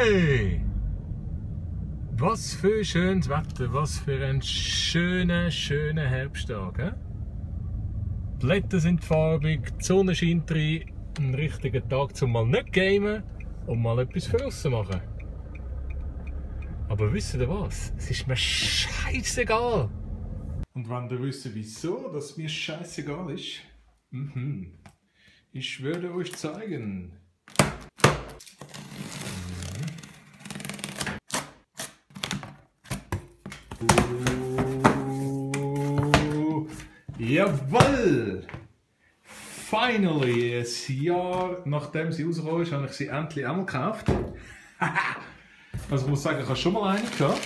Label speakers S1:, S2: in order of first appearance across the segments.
S1: Hey! Was für ein schönes Wetter, was für ein schöner Herbsttag. He? Die Blätter sind farbig, die Sonne scheint rein. Ein richtiger Tag zum mal nicht gamen und mal etwas für draussen machen. Aber wisst ihr was? Es ist mir scheißegal. Und wenn ihr wisst, wieso das mir scheißegal ist, ich würde euch zeigen. Jawoll! Finally! Ein Jahr nachdem sie rausgekommen ist, habe ich sie endlich einmal gekauft. Also ich muss sagen, ich habe schon mal eine gehabt.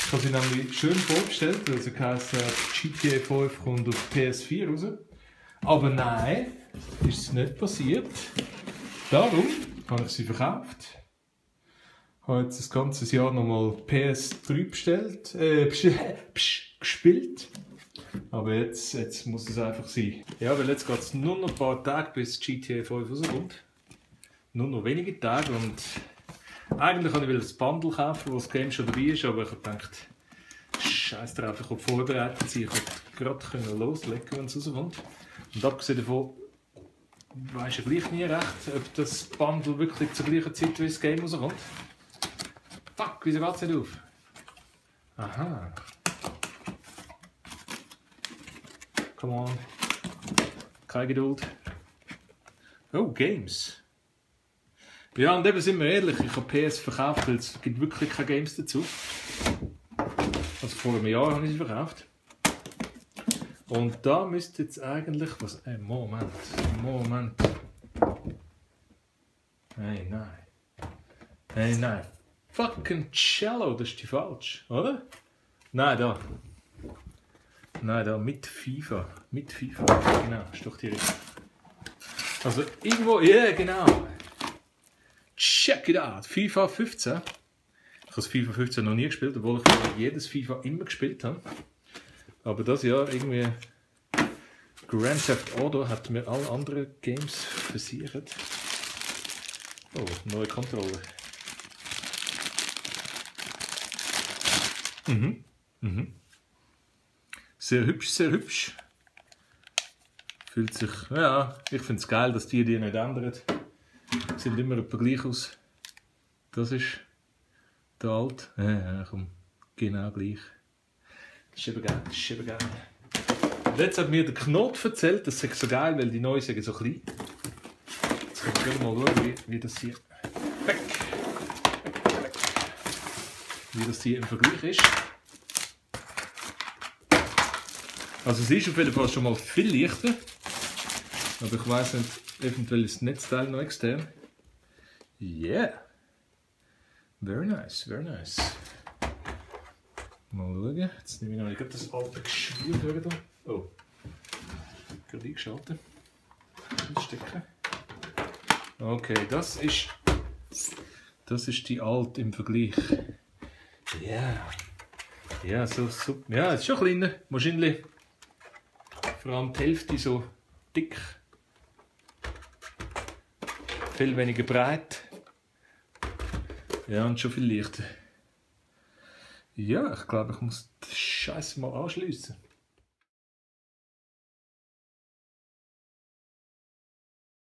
S1: Ich habe sie nämlich schön vorbestellt. Also heisst, GTA 5 kommt auf PS4 raus. Aber nein, ist es nicht passiert. Darum habe ich sie verkauft. Ich habe jetzt das ganze Jahr nochmal PS3 gespielt. Aber jetzt muss es einfach sein. Ja, weil jetzt geht es nur noch ein paar Tage bis GTA 5 rauskommt. Nur noch wenige Tage und eigentlich wollte ich das Bundle kaufen, wo das Game schon dabei ist, aber ich habe gedacht, scheiß drauf, ich will vorbereitet sein, ich konnte gerade loslegen, wenn es rauskommt. Und abgesehen davon, weisst du gleich nie recht, ob das Bundle wirklich zur gleichen Zeit wie das Game rauskommt. Fuck, wieso geht es nicht auf? Aha. Come on. Keine Geduld. Oh, Games. Ja, und eben sind wir ehrlich, ich habe PS verkauft, weil es gibt wirklich keine Games dazu. Also vor einem Jahr habe ich sie verkauft. Und da müsste jetzt eigentlich was... Moment. Hey, nein. Fucking Cello, das ist die falsch, oder? Nein, da. Nein, da mit FIFA. Genau, ist doch die richtige. Also irgendwo, ja, genau. Check it out. FIFA 15. Ich habe das FIFA 15 noch nie gespielt, obwohl ich jedes FIFA immer gespielt habe. Aber das Jahr irgendwie Grand Theft Auto hat mir alle anderen Games versichert. Oh, neue Controller. Sehr hübsch. Fühlt sich, ja, ich finde es geil, dass die nicht ändern. Sieht immer etwa gleich aus. Das ist der alte. Ja, komm, genau gleich. Das ist eben geil. Und jetzt hat mir der Knot erzählt, das sei so geil, weil die neuen sind so klein. Jetzt können wir mal schauen, wie das hier wie das hier im Vergleich ist. Also es ist auf jeden Fall schon mal viel leichter. Aber ich weiss nicht, eventuell ist das Netzteil noch extern. Yeah! Very nice. Mal schauen. Jetzt nehme ich noch nicht das alte Geschwür durch. Oh. Gerade eingeschaltet. Stecken. Okay, das ist die alte im Vergleich. Yeah. Ja, so. Ja, es ist schon kleiner. Wahrscheinlich vor allem die Hälfte so dick. Viel weniger breit. Ja, und schon viel leichter. Ja, ich glaube, ich muss die Scheiße mal anschliessen.